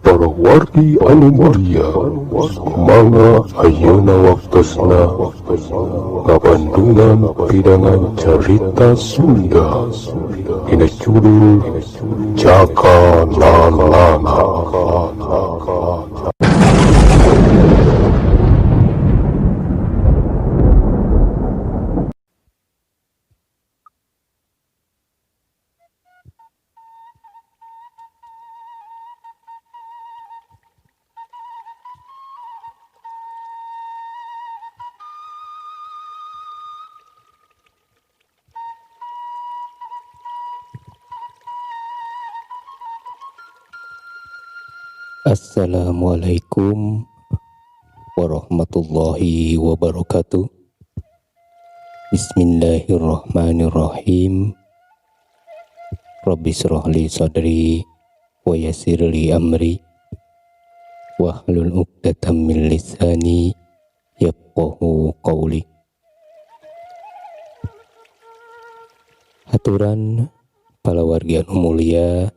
Para wargi anu mulia, mangga ayeuna waktosna ngabandungan pidangan carita Sunda dina judul Jaka Lalana. Assalamualaikum warahmatullahi wabarakatuh. Bismillahirrahmanirrahim. Rabbi shrah li sadri wa yassir li amri wahlul 'uqdatam min lisani yafqahu qawli. Haturan palawargi anu mulia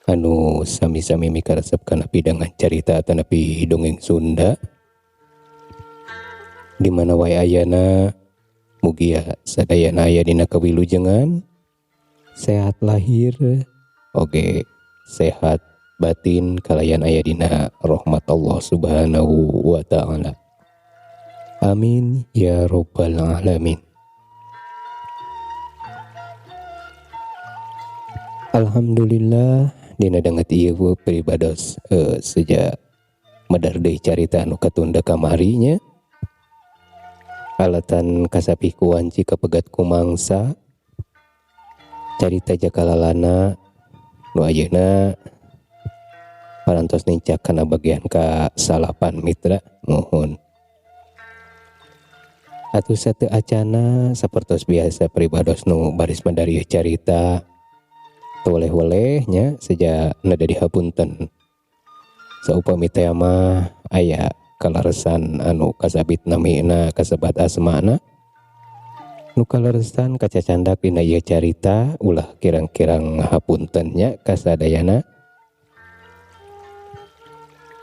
anu sami-sami mikaresep kana pidangan carita atanapi dongeng Sunda di mana wae ayana, mugia sadayana aya dina kawilujengan, sehat lahir oge sehat batin, kalayan aya dina rahmat Allah Subhanahu wa taala. Amin ya rabbal alamin. Alhamdulillah dina danget ieu pribados sejak medar deui carita anu katunda kamari nya. Alatan kasapih ku wanci kapegat ku mangsa carita Jaka Lalana nu ayeuna parantos nincak kana bagian ka salapan mitra. Muhun atuh sateu acana sapertos biasa pribados nu baris medar ieu carita teweleh-weleh nya sejak nada dihapunten saupami teh mah aya kaleresan anu kasabit namina kasebat asmana nu kaleresan kacacandak dina ieu carita, ulah kirang-kirang ngahapunten nya kasadayana.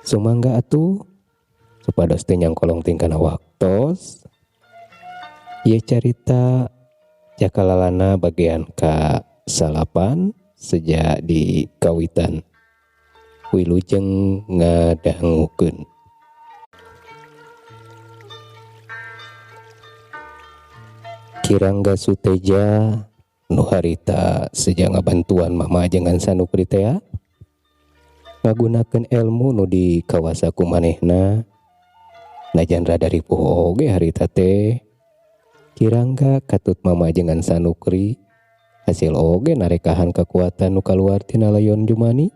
Sumangga atuh supados teu nyangkolong tingkana waktos ieu carita Jaka Lalana bagian ka salapan sejak di kawitan. Wilujeng ngadangukeun. Ki Rangga Suteja nu harita sejak ngabantuan Mama Ajengan Sanukri tea ngagunakeun ilmu nu dikawasa ku manehna, najan rada ripuh oge harita teh. Ki Rangga katut Mama Ajengan Sanukri hasil oge narekahan kekuatan nu kaluar tina layon Jumani.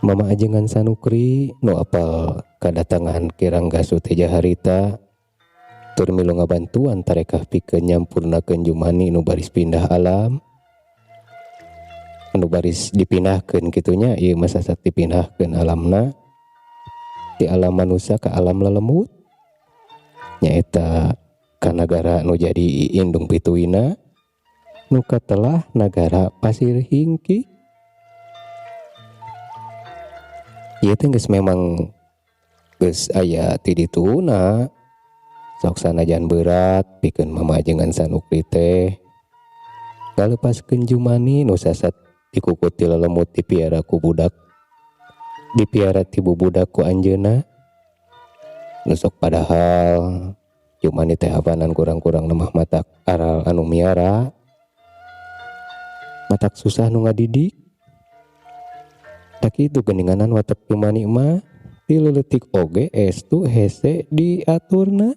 Mama Ajengan Sanukri nu apal kadatangan Ki Rangga Suteja harita tur milu ngabantuan tarekah pikeun nyampurnakeun Jumani nu baris pindah alam, anu baris dipindahkeun kitunya ieu mah sasat dipindahkeun alamna ti alam manusia ka alam lelembut, nyaeta ka nagara nu jadi indung pituina nu katelah nagara Pasir Hingki. Ieu teh geus memang geus aya ti dituna, sok sanajan berat pikeun Mama Ajengan Sanukri teh ngalepaskeun Jumani nu sasat dikukuti lelemut dipiara ku budak, dipiara ti bubudak ku anjeunna. Nu sok padahal Jumani teh apanan kurang-kurang nemah matak aral anu miara, matak susah nu ngadidik. Tak kitu geuninganan watek Jumani mah ti leutik oge estu hese diaturna.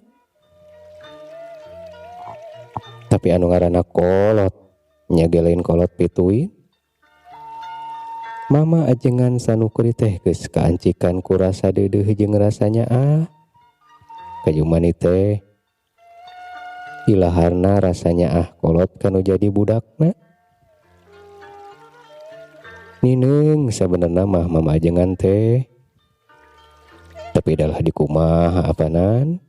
Tapi anu ngaranna kolot nya ge lain kolot pituin. Mama Ajengan Sanukri teh geus kaancikan ku rasa deudeuh jeung rasanya ah ka Jumani teh ilaharna rasanya ah kolot kanu jadi budakna. Nineung sabenerna mah Mama Ajengan teh, tapi dalah dikumaha apanan.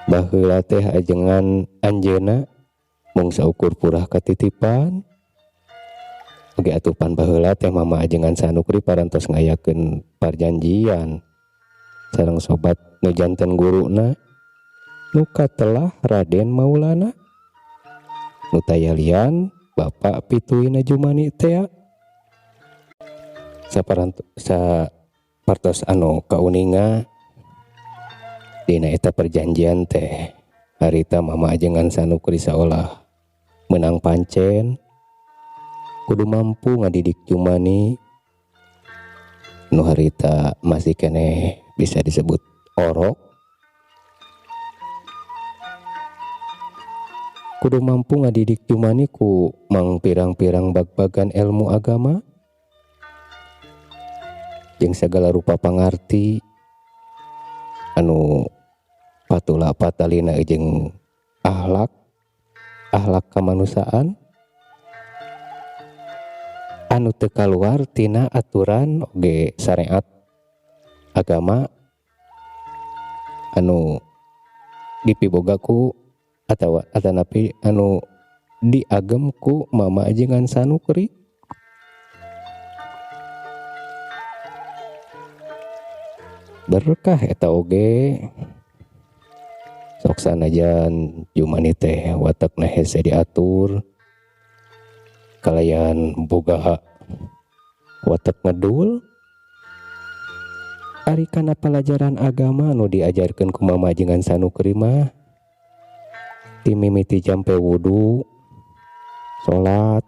Baheula teh ajengan anjeuna mung saukur purah katitipan. Oge atuh pan baheula teh Mama Ajengan Sanukri parantos ngayakeun parjanjian sareng sobat nu janten guruna nu katelah Raden Maulana nu tayalian Bapak pituina Jumani tea. Sapartos anu kauninga dina eta perjanjian teh harita Mama Ajengan Sanukri saolah menang pancen kudu mampu ngadidik Jumani nu harita masih keneh bisa disebut orok, kudu mampu ngadidik Jumani ku mangpirang-pirang bag-bagan ilmu agama jeung segala rupa pangarti anu patula patalina jeung ahlak kamanusiaan anu teu kaluar tina aturan oge syariat agama anu dipiboga ku atawa atanapi anu diagem ku Mama Ajengan Sanukri. Berkah eta oge sok sanajan Jumani teh watakna hese diatur kalayan boga watak ngedul. Ari kana pelajaran agama nu diajarkeun ku Mama Ajengan Sanukri mah ti mimiti jampe wudu, salat,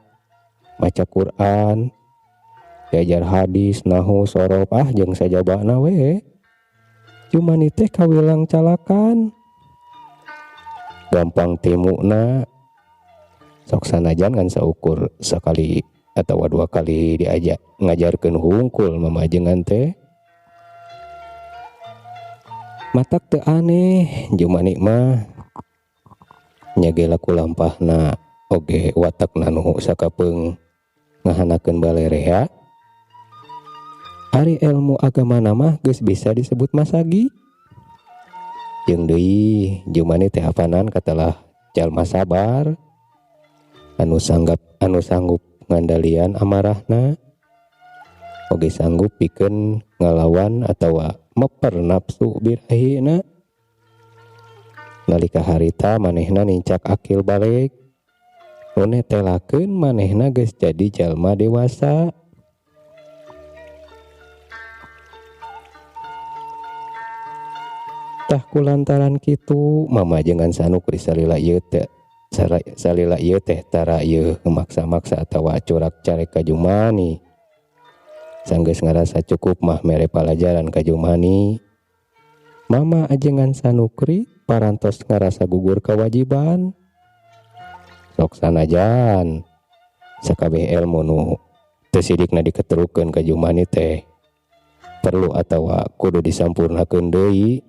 maca Quran, diajar hadis, nahu, sorof, jeung sajabana we. Jumani teh kawilang calakan, gampang timuna. Sok sanajan ngan saukur sakali atawa dua kali diajak ngajarkeun hungkul Mama Ajengan teh. Matak teu aneh Jumani mah nya ge laku lampahna oge watakna nu sakapeung ngahanakeun balerea. Ari ilmu agama mah geus bisa disebut masagi. Jeung deui Jumani teh apanan katelah jalma sabar anu sanggup ngandalian amarahna oge sanggup pikeun ngalawan atawa meper nafsu birahina. Nalika harita manehna nincak akil balik nu netelakeun manehna geus jadi jalma dewasa. Tah kulantaran kitu Mama Ajengan Sanukri salila ieu teh salila ieu teh tara ieu maksa-maksa atawa curak carek ka Jumani. Sanggeus ngarasa cukup mah mere palajaran ka Jumani. Mama Ajengan Sanukri parantos ngarasa gugur kewajiban. Sok sanajan sakabeh ilmu nu teu sidikna diketerukeun ka Jumani teh perlu atawa kudu disampurnakeun deui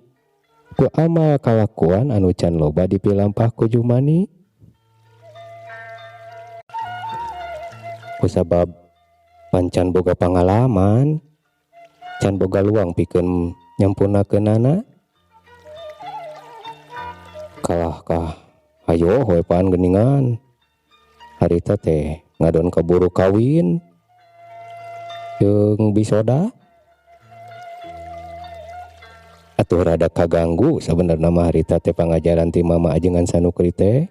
ku amal kalakuan anu can loba dipilampah ku Jumani. Kusabab pancan boga pangalaman, can boga luang pikeun nyampurnakeunana. Kalah kah hayo we pan geuningan. Harita teh ngadon kaburu kawin jeung bisoda. Atuh rada kaganggu sabenerna mah harita teh pangajaran ti Mama Ajengan Sanukri teh.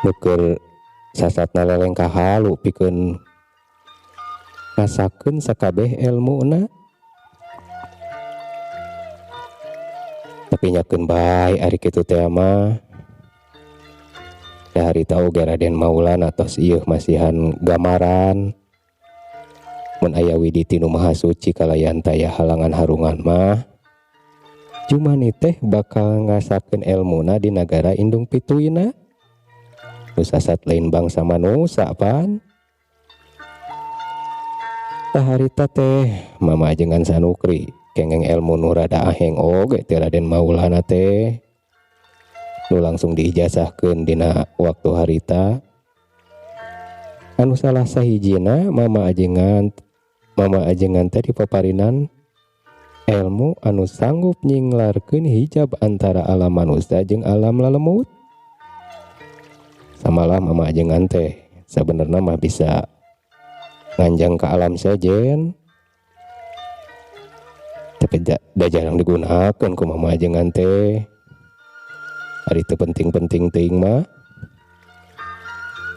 Nu keur sasatna lelengkah halu pikeun ngasakeun sakabeh elmuna. Tapi nyakeun bae ari kitu teh mah. Da harita oge Raden Maulana tos ieu masihan gamaran. Mun aya widi ti nu Maha Suci kalayan taya halangan harungan mah. Jumani teh bakal ngasakeun elmuna di nagara indung pituina. Nu sasat lain bangsa manusa pan. Tah harita teh Mama Ajengan Sanukri kengeng ilmu nu rada aheng oge ti Raden Maulana teh. Nu langsung diijazahkeun dina waktu harita. Anu salah sahijina Mama Ajengan teh dipaparinan ilmu anu sanggup nyinglarkeun hijab antara alam manusia jeung alam lalemut. Samalah Mama Ajengan teh sabenerna mah bisa nganjang ka alam sejen tapi da jarang digunakan ku mama ajengan teh ari teu penting-penting teuing mah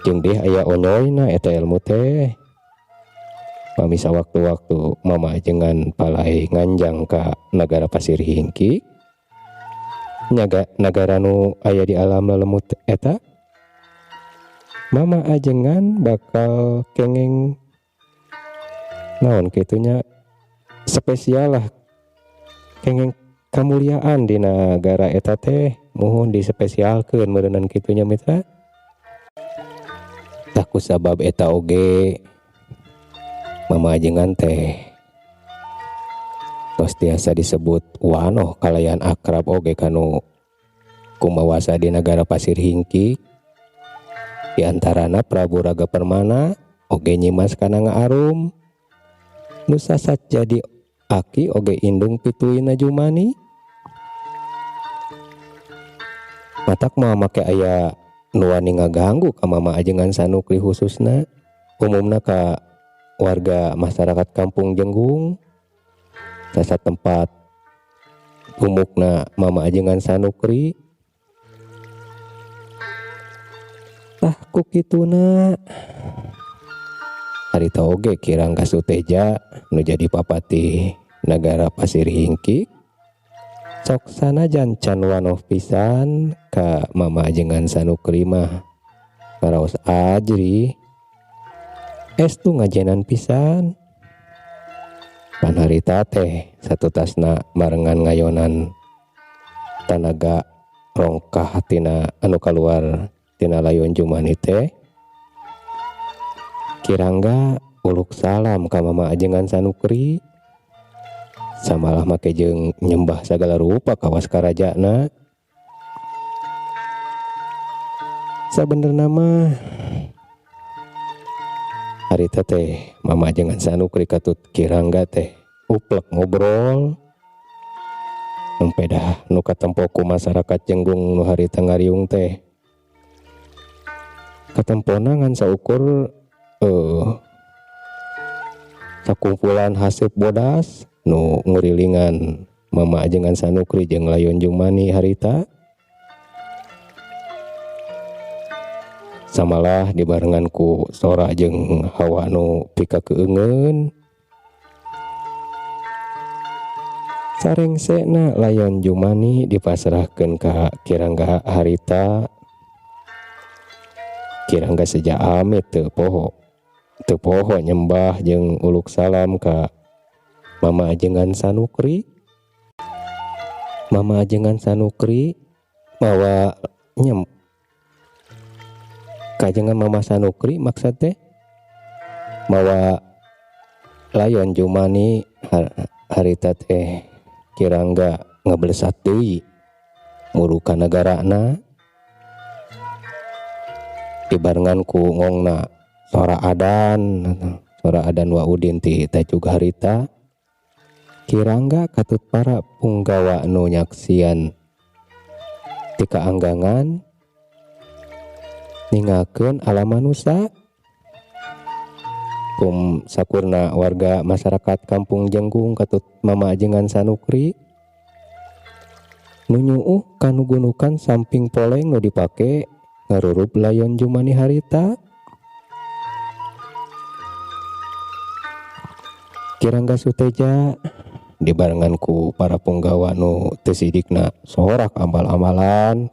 jeung deh aya onyoyna eta ilmu teh pami sawaktu-waktu mama ajengan palai nganjang ka nagara Pasir Hingkik nyaga nagara nu aya di alam lelemut eta mama ajengan bakal kengeng naon kitunya spesial lah kengeng kamuliaan di nagara eta teh muhun dispesialkeun meureunnan kitunya mitra tah ku sabab eta oge mama ajengan teh tos tiasa disebut wanoh kalayan akrab oge kanu kumawasa di nagara Pasir Hingkik di antarana Prabu Raga Permana oge Nyimas Kananga Arum nu sasat jadi aki oge indung pituina Jumani matak moal make aya nu wani ngaganggu ka mama ajengan Sanukri khususna umumna ka warga masyarakat Kampung Jenggung sasat tempat umukna mama ajengan Sanukri tah ku kituna harita oge Kirangga Suteja nu jadi papatih nagara Pasir Hingkik sok sanajan can wanoh pisan ka mama ajengan Sanukri mah karaos ajri estu ngajenan pisan pan harita teh satutasna barengan ngayonan tanaga rongkah tina anu kaluar tina layon Jumani teh Kirangga uluk salam ka mama ajengan Sanukri samalah make jeung nyembah sagala rupa kawas karajana sabenerna mah harita teh mama ajengan Sanukri katut Kirangga teh uplek ngobrol nempedah nu katempo ku masyarakat Jenggung nu harita ngariung teh katempona ngan saukur sakumpulan haseup bodas nu ngurilingan mama ajengan Sanukri jeung layon Jumani harita samalah dibarengan ku sora jeung hawa nu pikakeungeun sarengsekna layon Jumani dipasrahkeun ka Kirangga harita Kirangga seja amit teu poho nyembah jeung uluk salam ka mama ajengan Sanukri mama ajengan Sanukri mawa nyem kajengan mama Sanukri maksud teh mawa layon Jumani harita teh Kirangga ngablesat deui muru ka nagarana dibarengan ku ngongna sora adan wa udin ti tajug harita Kirangga katut para punggawa nu nyaksian ti kaanggangan ningakeun alam manusa kum sakurna warga masyarakat Kampung Jenggung katut mama ajengan Sanukri nu nyuuh kanu gunukan samping poleng nu dipake ngarurup layon Jumani harita Kirangga Suteja dibarengan ku para punggawa nu teu sidikna sorak ambal-ambalan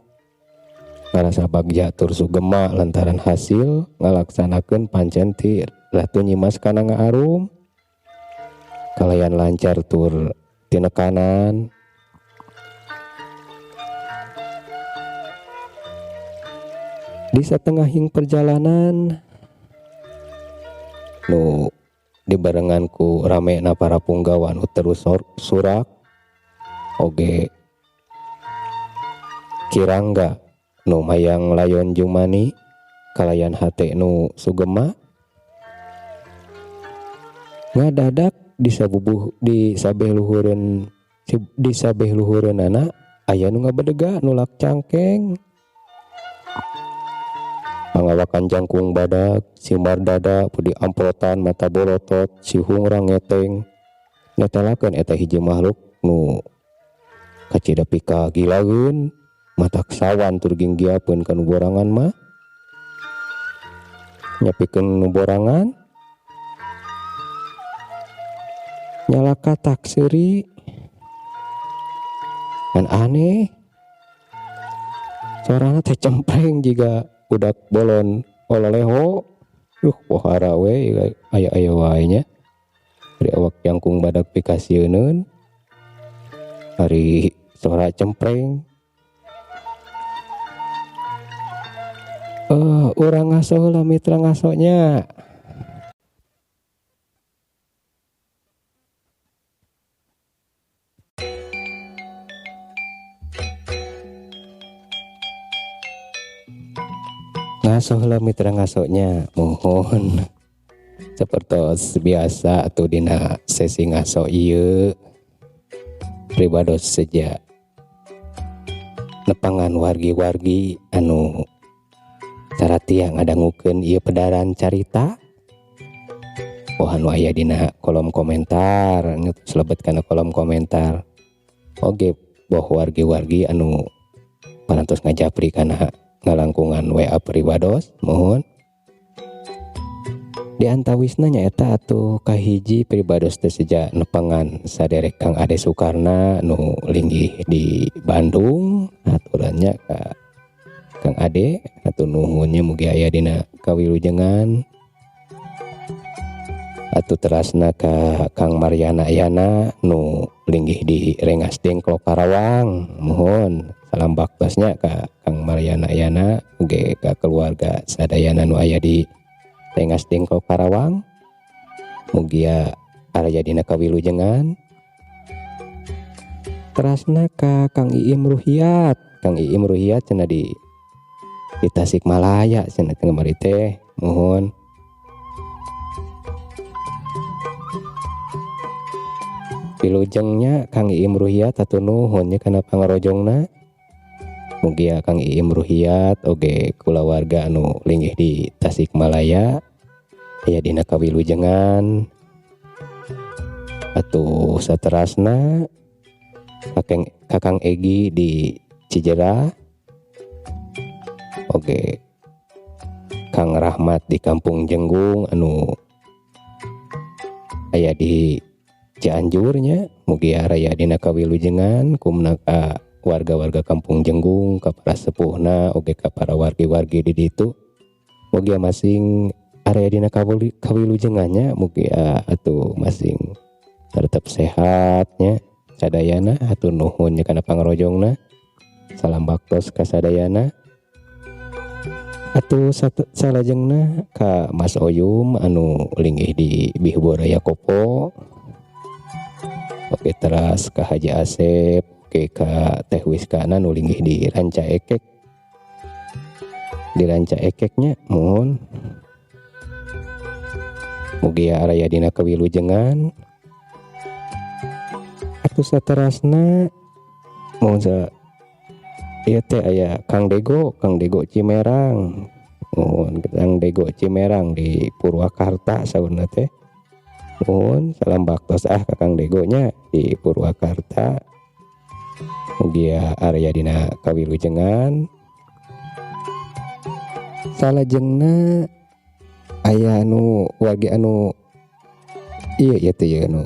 ngarasa bagja tur sugema lantaran hasil ngalaksanakeun pancen ti Ratu Nyimas Kananga Arum kalayan lancar tur tinekanan di satengahing perjalanan nu dibarengan ku ramena para punggawa nu terus surak oge Kirangga nu mayang layon Jumani kalayan hate nu sugema ngadadak disabubuh di sabeh luhureun di sabeh luhureunana aya nu ngabedega nulak cangkeng. Pangawakan jangkung badag, simar dada, budi amplotan, mata bolotot, si hungrang ngeteng. Netelakeun eta hiji makhluk nu kacida pika gilaeun, matak sawan tur ginggiapeun ka nu borangan mah. Nyapikeun nu borangan. Nyalaka tak seuri. Kan aneh. Sorana teh cempreng jiga budak bolon ololeho. Duh, pohara we aya-aya wae nya. Ari awak jangkung badag pikasieuneun. Ari sora cempreng. Urang ngaso heula mitra ngasonya. Ngaso heula mitra ngasonya, mohon. Sepertos biasa atuh dina sesi ngaso ieu pribados seja nepangan wargi-wargi anu saratia ngadangukeun ieu pedaran carita. Oh, anu aya dina kolom komentar, ngetos lebet kana kolom komentar. Oge boh wargi-wargi anu parantos ngajapri kana ngalangkungan WA pribados, mohon. Di antawisna nyaeta atuh kahiji pribados teh seja nepangan saderek Kang Ade Sukarna nu linggih di Bandung, aturannya ka Kang Ade, atuh nuhunnya mugi aya dina kawilujengan. Atuh terasna ka Kang Mariana Yana nu linggih di Rengas Dengklok Karawang, mohon salam baktosnya ka Kang Mariana Yana oge ka keluarga sadayana nu aya di Rengas Dengklok Karawang, mugia aya dina kawilujengan. Terasna ka Kang Iim Ruhiat, Kang Iim Ruhiat cenah di Tasikmalaya cenah teh kamari teh, mohon. Wilujengnya Kang Iim Ruhiat atuh nuhun nya kana pangarojongna. Mugia Kang Iim Ruhiat oge kulawarga anu linggih di Tasikmalaya aya dina kawilujengan. Atuh saterasna Kakang Egi di Cijerah, oge Kang Rahmat di Kampung Jenggung anu aya di Cianjurnya, mugia raya dina kawilujengan kumna ka warga-warga Kampung Jenggung, ka para sepuhna oge ka para wargi-wargi di ditu, mugia masing area dina kawilujengannya, mugia atuh masing tetep sehatnya sadayana, atuh nuhun nya kana pangrojongna. Salam baktos ka sadayana. Atuh salajengna ka Mas Oyum anu linggih di Bihboraya Kopo. Oke, teras ka Haji Asep, oke ka Teh Wiskana nu linggih di Ranca Ekek. Di Ranca Ekeknya mohon. Mugia aya dina kawilujengan. Atuh saterasna mohon sa ieu teh aya Kang Dego, Kang Dego Cimerang. Mohon Kang Dego Cimerang di Purwakarta saurna teh. Mohon salam baktos ah ka Kang Degonya di Purwakarta. Mugia area dina kawilujengan. Salajengna aya anu wargi anu ieu ieu teh ieu nu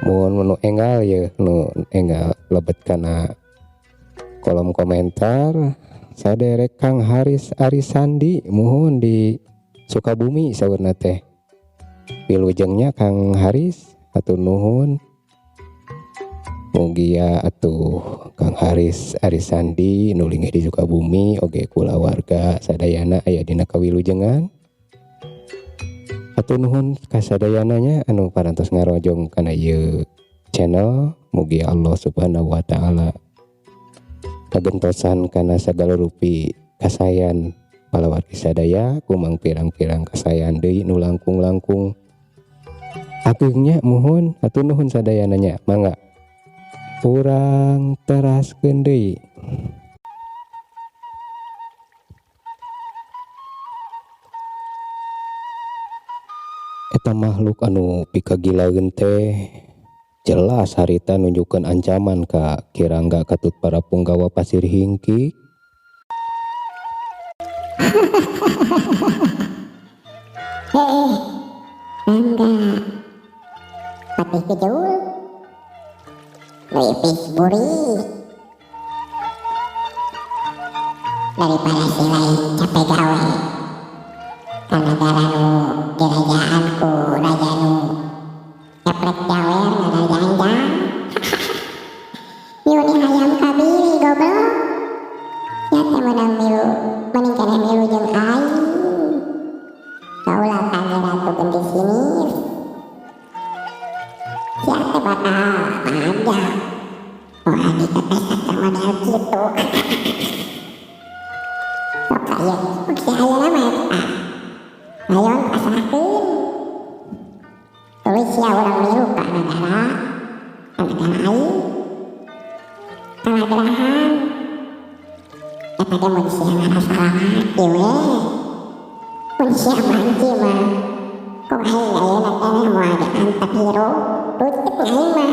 mohon nu enggal ieu nu enggal lebet kana kolom komentar saderek Kang Haris Arisandi mohon di Sukabumi saurna teh. Wilujengnya Kang Haris atuh nuhun. Mugia atuh Kang Haris Arisandi nu linggih di Sukabumi oge kulawarga sadayana aya dina kawilujengan. Atuh nuhun ka sadayananya anu parantos ngarojong kana ieu channel. Mugia Allah Subhanahu wa taala kagentosan kana sagala rupi kasayan palawargi sadaya kumang pirang-pirang kasayan deui nu langkung-langkung agengnya muhun atuh nuhun sadayananya mangga urang teraskeun deui. Eta makhluk anu pikagilaeun teh jelas harita nunjukkeun ancaman ka Ki Rangga katut para punggawa Pasir Hingkik. Heeh, Rangga. Patih kejul. Leuwih burih. Daripada si lain capek gawe. Ka nagara nu dirajaan ku raja nu nyaprek jawer ngarajangjang. Nyuni hayam kabiri goblok. Nya teh meunang milu, mending keneh milu jeung aing. Kaulah ka Ratu Gendis Sinis. Sia teh bakal bahagia. Moal ditetesak model kitu. Sok aya, sok si ayeuna mah eta. Layon pasrahkeun. Tuluy sia urang milu ka nagara, ka nagara aing. Kalagerahan. Eta ge mun sia ngarasa lalaki we. Mun sia banci mah, ku aing ayeuna keneh moal diantep hirup. Rucet aing mah.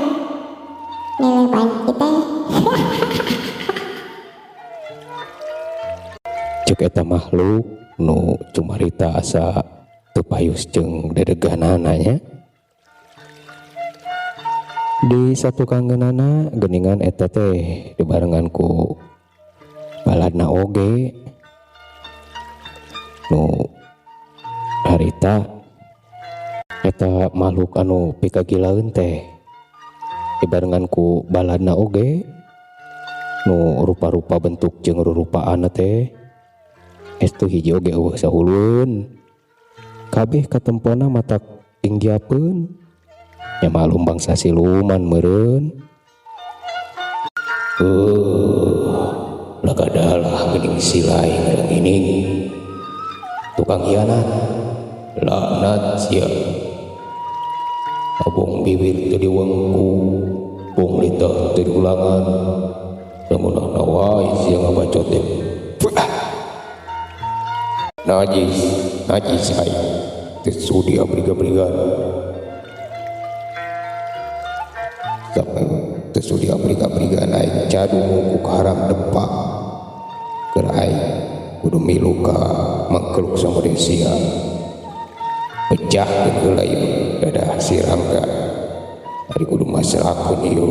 Nilai banci teh. Cek eta makhluk nu cumarita asa teu payus jeung dedeganana nya. Di satukangeunana geuningan eta teh dibarengan ku baladna oge nu harita eta makhluk anu pikagilaeun teh dibarengan ku baladna oge nu rupa-rupa bentuk jeung rurupaanna teh estu hiji oge eueuh sahulun kabeh katempona mata tinggiapeun nya malum bangsa siluman meureun. Lagadalah geuning silai ngerengining tukang hianat laknat sia abong bibir teu diwengku bong litah teu diulangan sangunahna wae sia ngabacot teh. Najis, najis aing teu sudi abriga-brigan sampai teu sudi abriga-brigan aing cadu ku haram depak keur aing kudu milu ka mangkeluk samode sia pecahkeun heula ieu dadah si Rangga ari kudu masrahkeun ieu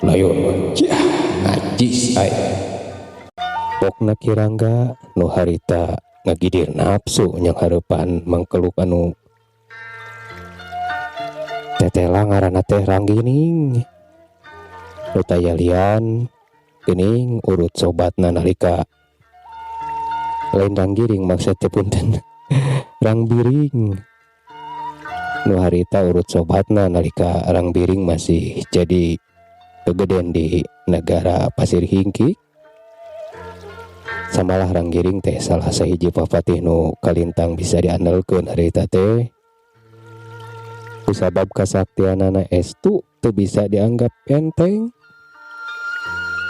layon mah jah najis aing. Pokna Ki Rangga nu harita ngagidir nafsu nyang hareupan mangkeluk anu tetela ngaranna teh Ranggining nu tayalian geuning urut sobatna nalika lain Ranggiring maksud teh punten Rangbiring nu harita urut sobatna nalika Rangbiring masih jadi kegeden di negara Pasir Hingkik. Samalah Ranggiring teh salah sahiji papatih nu kalintang bisa diandalkeun harita teh. Kusabab kasaktianana estu teu bisa dianggap enteng.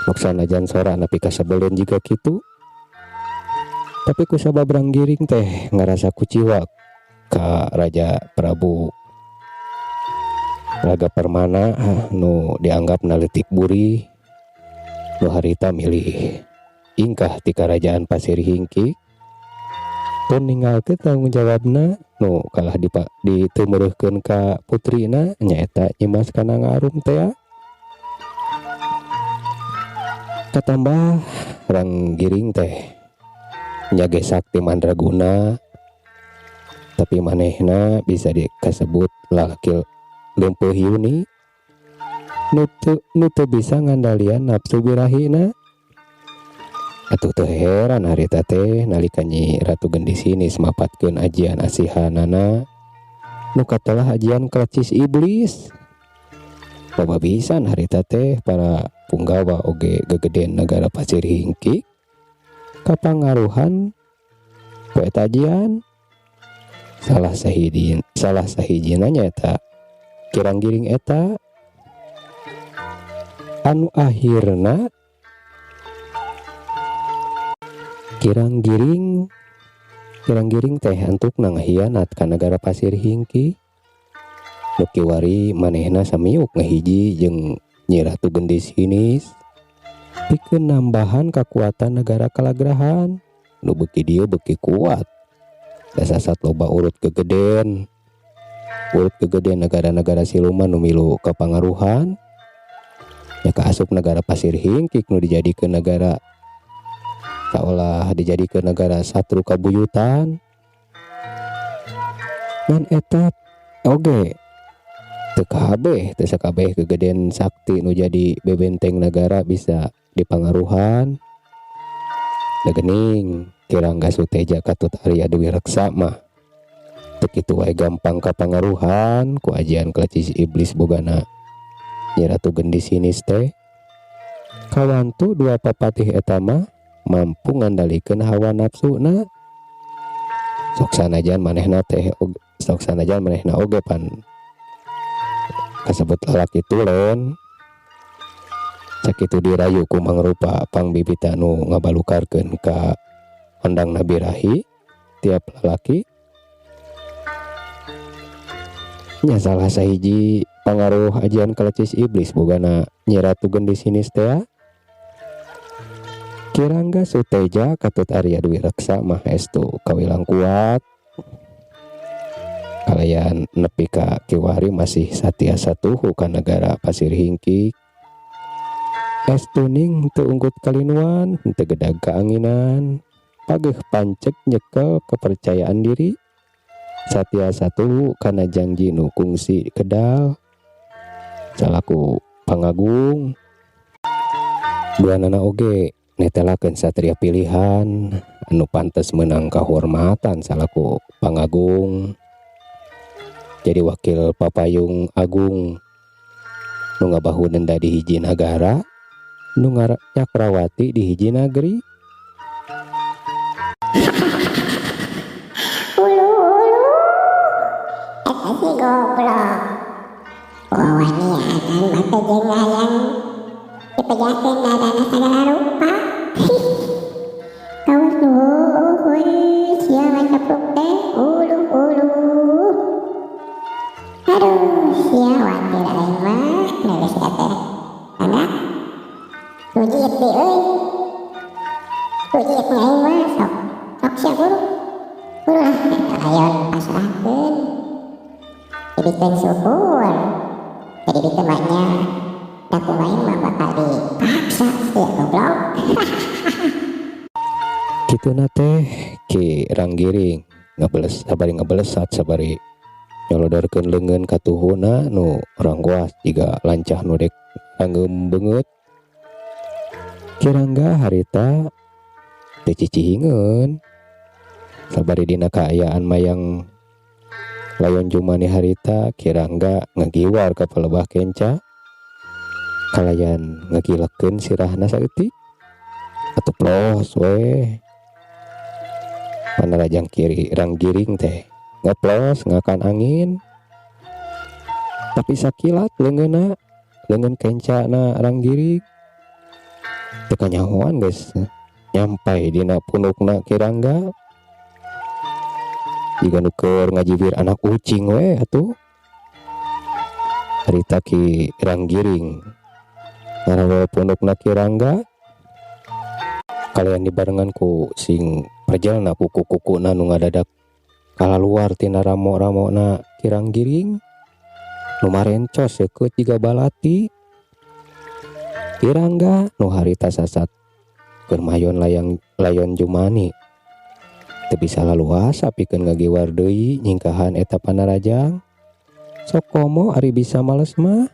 Maksana jan sora nepi ka sebeleun jiga kitu. Tapi kusabab Ranggiring teh ngarasa kuciwa ka Raja Prabu Raga Permana nu dianggap naleutik buri nu harita milih ingkah ti karajaan Pasir Hingkik teu ninggalkeun tanggung jawabna nu kalah diteumeureurkeun ka putrina nyaeta Nyimas Kanangarum teh. Katambah Ranggiring teh nyage sakti mandraguna tapi manehna bisa dikasebut lalaki leumpeuh yuni nu teu bisa ngandalian nafsu birahina. Atuh teu heran harita teh nalika Nyi Ratu Gendis Sinis mapatkeun ajian asihanana nu katelah ajian klecis iblis. Loba pisan harita teh para punggawa oge gegeden nagara Pasir Hingkik kapangaruhan ku eta ajian. Salah sahijina nyaeta Ki Ranggiring eta anu akhirna Ki Ranggiring Ki Ranggiring teh antukna ngahianat ka nagara Pasir Hingkik. Nu kiwari manehna samiuk ngahiji jeung Nyi Ratu Gendis Hinis pikeun nambahan kakuatan nagara Kalagrahan nu beuki dieu beuki kuat da sasat loba urut gegeden. Urut gegeden nagara-nagara siluman nu milu kapangaruhan nya kaasup nagara Pasir Hingkik nu dijadikeun nagara saolah dijadikeun nagara satru kabuyutan. Ngan eta oge teu kabeh teu sakabeh gegeden sakti nu jadi bebenteng nagara bisa dipangaruhan. Da geuning Ki Rangga Suteja katut Arya Dwi Reksa mah teu kitu wae gampang kapangaruhan ku ajian kelecis iblis bogana Nyi Ratu Gendis Hinis teh. Kawantu dua papatih eta mah mampu ngandalikeun hawa nafsuna. Sok sanajan manehna teh sok sanajan manehna oge pan kasebut lalaki tulen. Sakitu dirayu ku mangrupa pangbibita nu ngabalukarkeun ka ondangna birahi tiap lalaki. Nya salah sahiji pangaruh ajian kelecis iblis bogana Nyi Ratu Gendis Hinis teh. Ki Rangga Suteja katut Arya Dwi Reksa mah estu kawilang kuat. Kalayan nepi ka kiwari masih satia satuhu ka nagara Pasir Hingkik. Estu ning teu unggut kalinuan, teu gedag kaanginan, pageuh panceg nyekel kepercayaan diri. Satia satuhu kana janji nu kungsi kedal salaku pangagung. Duanana oge netelakeun satria pilihan anu pantes meunang kahormatan salaku pangagung. Jadi wakil papayung agung nu ngabahu denda di hiji nagara, nu nyakrawati di hiji nagri. Ulu ulu, eta si goblok. Wawanianan mah teh jeung hayang dipejakeun dadana sagala rupa. Kawas nuhun sia ngacapruk teh ulu ulu. Aduh, sia watir aing mah geus sia teh. Anak rujit deui euy. Rujit aing mah sok. Sok sia buru. Buru lah layon pasrahkeun. Dibikeun syukur. Jadi bikeun mah nya. Da ku aing mah bakal dipaksa sia goblok. Kituna teh Ki Ranggiring ngabeles sabari ngabelesat sabari nyolodorkeun leungeun ka tuhuna nu ranggoas jiga lancah nu dek ranggeum beungeut. Ki Rangga harita teu cicihingeun sabari dina kaayaan mayang layon jumani harita Ki Rangga ngagiwar ka palebah kenca kalayan ngagilekeun sirahna saeutik atuh plos we. Panarajang kiri Ranggiring teh ngeplos ngakan angin tapi sakilat leungeunna leungeun kencana Ranggiring teu kanyahoan geus nyampai dina punukna Ki Rangga jiga nu keur ngajibir anak ucing we atuh. Harita Ki Ranggiring ngarawe punukna Ki Rangga kalian dibarengan ku sing perjalna kuku-kukuna nu ngadadak kalaluar tina ramo-ramona Ki Ranggiring nu marencos seukeut jiga balati. Ki Rangga nu harita sasat keur mayon layang layon jumani teu bisa laluasa pikeun ngagiwar deui nyingkahan eta panarajang. Sok komo ari bisa males mah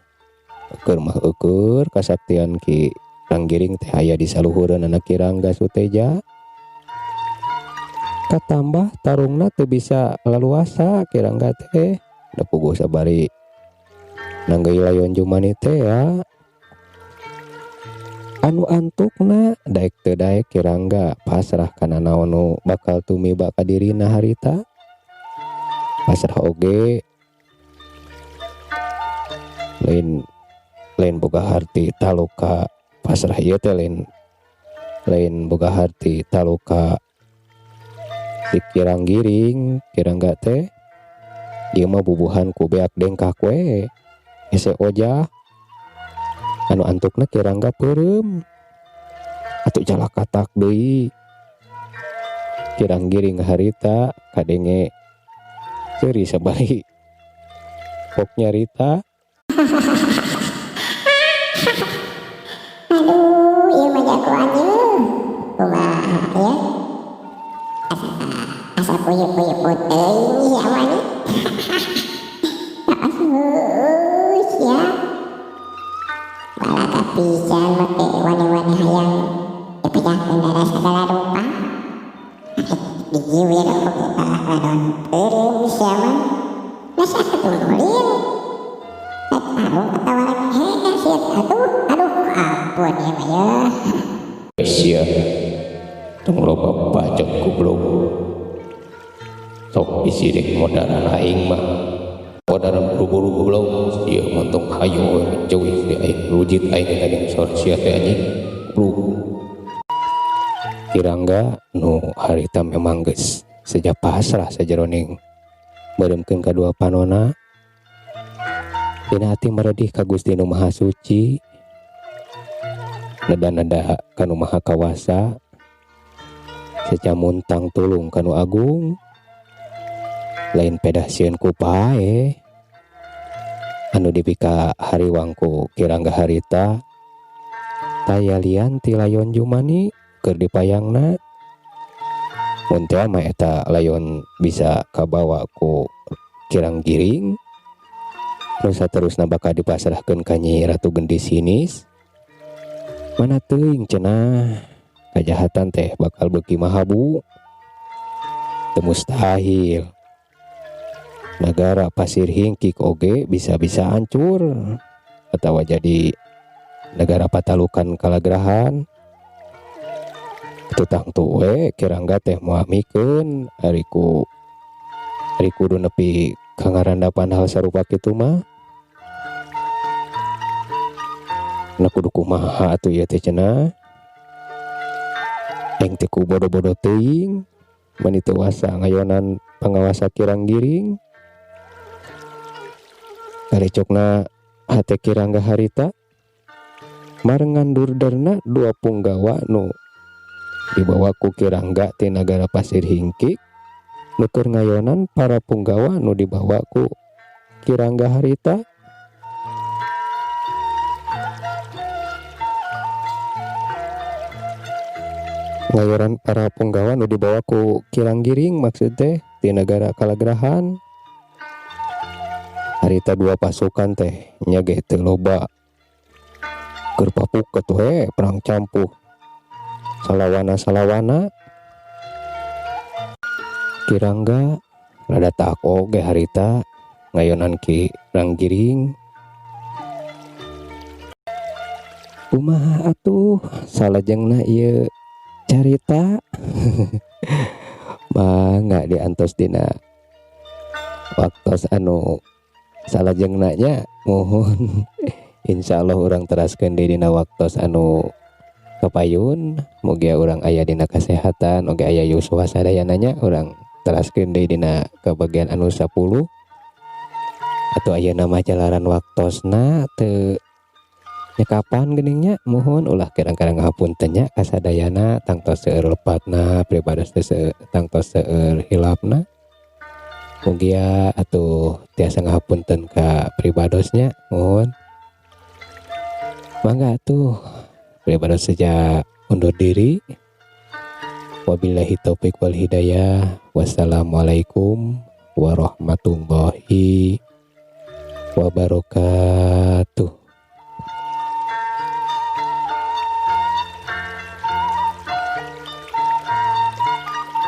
eueur mah eueur kasaktian Ki Ranggiring teh aya di saluhureunana Ki Rangga Suteja. Katambah tarungna teu bisa laluasa Ki Rangga teh da puguh sabari nanggeuy layon jumani teh ya. Anu antukna daek teu daek Ki Rangga pasrah kana naon nu bakal tumiba ka dirina harita. Pasrah oge lain lain boga harti taluka pasrah ieu teh lain lain boga harti taluka Di kirang giring Kirangga teh ieu mah bubuhan ku beak dengkak we hese ojah anu antukna Kirangga peureum atuh jalakatak deui. Kirang giring harita kadenge seuri sabari pok nyarita. Aduh, ieu mah jagoan ieu. Kumaha ieu? Asa puyuh-puyuh teuing sia mah nih. Aduh, sia. Balaga pisan make wani-wani hayang dipejahkeun darah sagala rupa. Dijiwir oge kalah ladon peureum sia mah. Geus atuh ulin. Rek tarung atawa rek hese sia atuh. Aduh, ampun ieu mah yeuh. Sia tong loba bacot goblok. Sok bisi dek modaran aing mah. Modaran buru-buru goblok. Sia mah tong hayo ceuih di aing rujit aing tadi sore sia teh anjing. Goblok. Kirangga nu harita memang geus seja pasrah sajeroning meureumkeun kadua panona. Dina hati meredih ka Gusti Nu Maha Suci, neda-neda ka Nu Maha Kawasa, seja muntang tulung ka Nu Agung, lain pedah sieun ku paeh anu dipika hariwang ku Kirangga harita taya lian ti layon Jumani keur dipayangna. Mun teh mah eta layon bisa kabawa ku kirang giring nu saterusna bakal dipasrahkeun ka Nyi Ratu Gendis Hinis. Mana teuing cenah kajahatan teh bakal beuki mahabu. Teu mustahil nagara Pasir Hingkik oge bisa-bisa hancur atawa jadi negara patalukan kalagrahan. Itu tangtu we Kirangga teh moal mikeun ari ku ari kudu nepi ka ngarandapan hal sarupa kitu mah. Na kudu kumaha atuh ieu teh cenah. Aing teh ku bodo-bodo teuing mani teu wasa ngayonan pangawasa kirang giring. Karecokna hate Kirangga harita marengan durderna dua punggawa nu dibawa ku Kirangga ti nagara Pasir Hingkik nu keur ngayonan para punggawa nu dibawa ku Kirangga harita. Ngayoran para punggawa nu dibawa ku Kirang Giring maksud teh ti nagara Kalagrahan. Harita dua pasukan teh nya ge teu loba keur papuket we perang campuh salawana-salawana. Kirangga rada tak oge harita ngayonan Kirang Giring. Kumaha atuh salajengna ieu carita? Mangga diantos dina waktos anu salajengna nya, muhun. Insyaallah urang teraskeun deui dina waktos anu kapayun. Mugia urang aya dina kasehatan oge aya yuswa sadayana nya, urang teraskeun deui dina kabagian anu 10. Atau ayeuna mah jalaran waktosna teu nyekapan geuning nya, muhun ulah kirang-kirang ngahapunten nya kasadayana, tangtos seueur lepatna pribados teh tangtos seueur hilapna. Mugia atuh tiasa ngahapunten ka pribadosnya, muhun. Mangga atuh pribados saja undur diri. Wabillahi taufik wal hidayah. Wassalamualaikum warahmatullahi wabarakatuh.